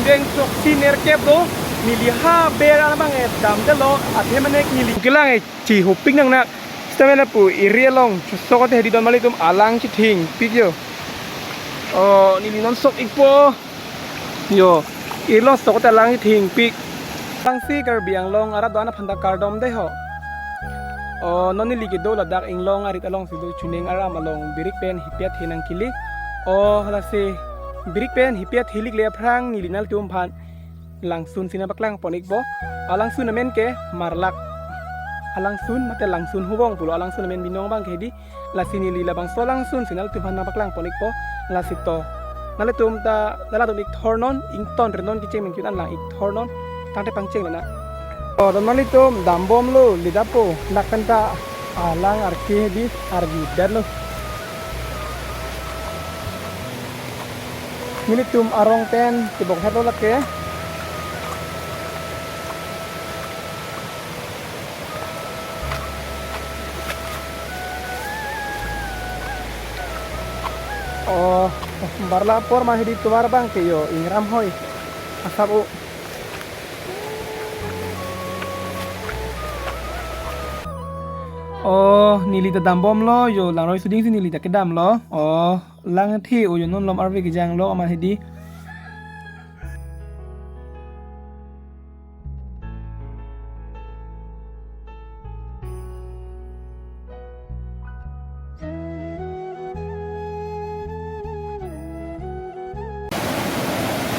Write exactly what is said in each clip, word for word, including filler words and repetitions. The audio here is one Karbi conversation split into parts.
Ingdeng throksi nerkep do, neli ha aber an abang e damdetlo, athe mane neli kelang e chihopik nangnak. Sitame lapu iri along chosok ate hedi don marli atum alang chithingpik yo. O, neli non sok-ikpo. Yo, iri along sok ate alang chithingpik. Bangsi Karbi Anglong arat do-an aphan ta kardom dei ho. O, non neli kedo ladak Inglong arit alongsi do, chuning aram along birik pen hipi athe nangkele. O, lasi birik pen hipi athe likle aphrang neli nanglitum aphan langsun si nangpaklang pon-ikpo. Alangsun amen ke Marlak. Alangsun mate Langsun Hubong pulo alangsun amen binong abang ke hedi. Lasi neli labangso alangsun si nanglitum aphan nangpaklang pon-ikpo. Lasi to, nanglitum ta nanglitum ikthornon, ingtonrenon, kecheng mengkut an lang ikthornon. Tangte pangcheng lana. O, don marli atum dambomlo, lidapo, lakan ta alang arke hedi arjudetlo. Nelitum arong pen tebok hetlo lake. O, barla apor ma hedi tovar abang ke yo ingram hoi asap o. O, neli ta dambomlo yo, langroi suding si neli ta kedamlo. O, lang the o yo, non malom arve kejanglo amat hedi.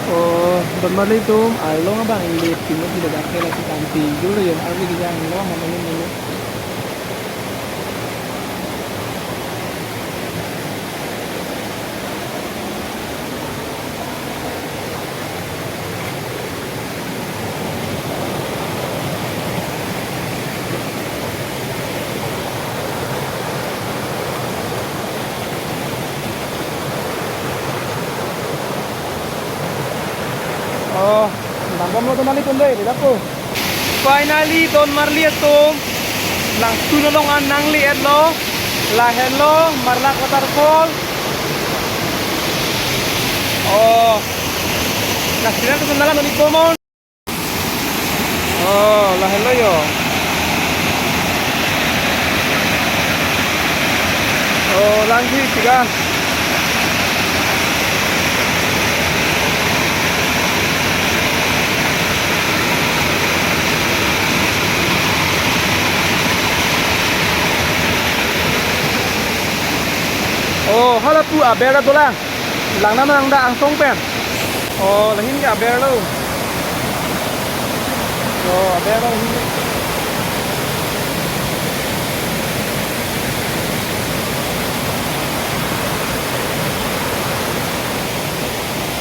O, don marli atum, arlong abang le pinut di ladak ke lasi kanti jul yo, arve kejanglo amat hedi. O, dambomlo don marli atum dei, lidapo. Finally, don marli atum, Langsun along an nangle-etlo, lahenlo Marlak Waterfall. O, lasi nanglitum nanglang non-ikpo mon. O, lahenlo yo. O, langthu tiga. O, halapu aber dolang. Lang nang nang da angsong pen. O, lahin ke aberlo. O, aberlo hin.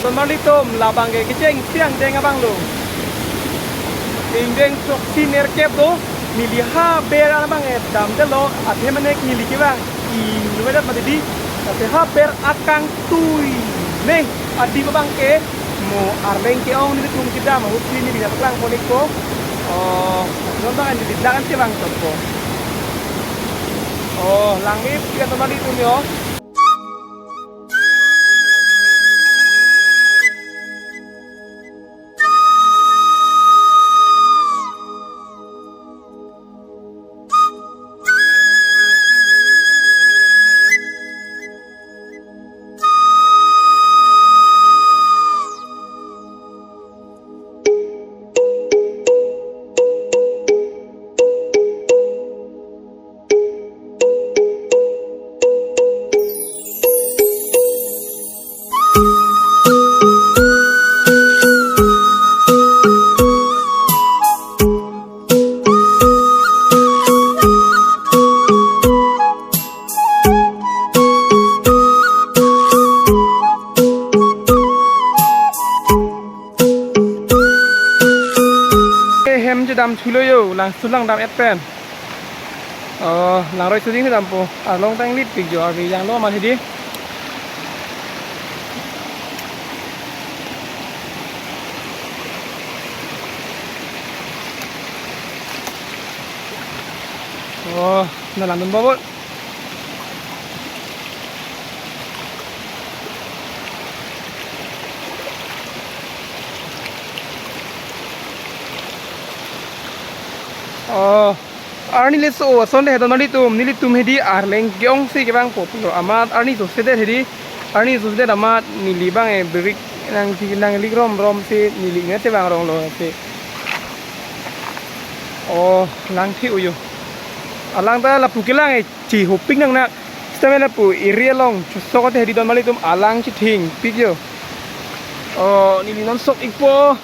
Don marli atum, labang ke kecheng siang deng abanglo. Ingdeng throksi nerkep do, neli ha aber an abang e damdetlo, athe mane neli kevang ingvedet mati di, athe ha aber akangtui neng adi abang ke mo arleng ke-ong nelitum kedam ahut si neli nangpaklang pon-ikpo. O, non abang neli lakan chevang chotpo. O, langme-ik don marli atum yo. Hem chedam thulo yo, Langsun lang dam-et pen. O, langroi suding si dampo. Arlong ta inglitpik jo, arve kejanglo amat hedi. O, nanglang dunbomnon. Oh, arni le so ason de hedon malitum, nelitum hedi Arleng ke-ong si kevangpo pulo amat arni so sedet hedi, arni so sedet amat neli abang e birik nang ti nang lik rom rom si neli nge te vang rong lo si. Oh, lang thi uyo. Alang ta lapu kelang e chihopik nang nak. Sitame lapu iri along chusok ate hedi don malitum alang chithingpik yo. Oh, neli non sok ikpo.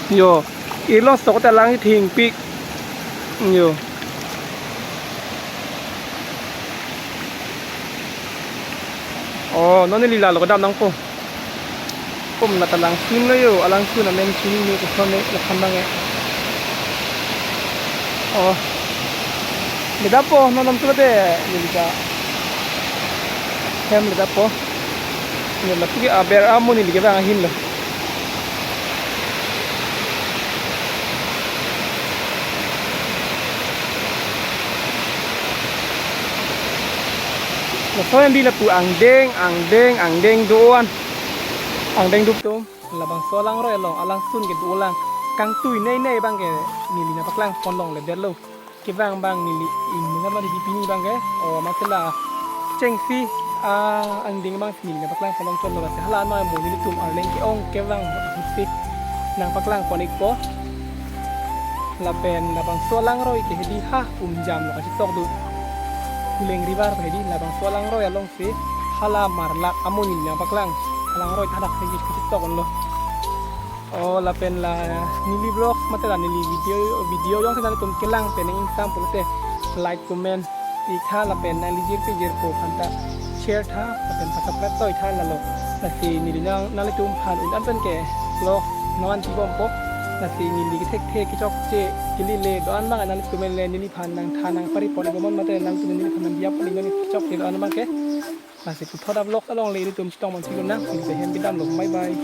Yo, iri along sok ate alang chithingpik. Yo. Oh, non neli lalo kedam nangpo. Pum la ta langsun lo yo, alangsun amen chini ni kuson ne lakham bang e. Oh. Ledapo, non non tu te, neli ka. Hem ledapo. Neli la puke aber amu neli kevang ahin lo. Laso hem bi lapu angdeng, angdeng, angdeng do-an. Angdeng do tum. Labangso alangroi along, alangsun kedo lang. Kangtui nei nei abang ke neli nangpaklang pon longle detlo. Kevang abang neli ingni nama di pini abang ke. Oh, mate la chengsi, ah, angdeng abang neli nangpaklang pon long chotlo, lasi hala noi mo nelitum Arleng ke-ong kevang ahut si nangpaklang pon ikpo. Lapen labangso alangroi ke hedi ha Umjam lo kachitok do. Kuleng River hedi labangso alangroi along si hala Marlak amu neli nangpaklang. Alangroi thadak si kachitok lo. Oh, lapen la neli vlog mate la neli video, video jongsi nanglitum kelang pen nang ingsam pulote like, comment iktha, lapen nangli jirpi jirpo aphan ta share tha, lapen pa subscribe toi tha lalo. Lasi neli nang nanglitum aphan un-an pen ke vlog nangvan pibompo. Lasi neli kethek the kechokche kelile do-an abang nanglitum le neliphan nangthan nangpari pon bomnon mate nanglitum neliphan nangdiya pon iknon kechokche do-an abang ke. Lasi puthot a-vlog along le ilitum chetong mon si nang, neli hem kedam lo. Bye bye.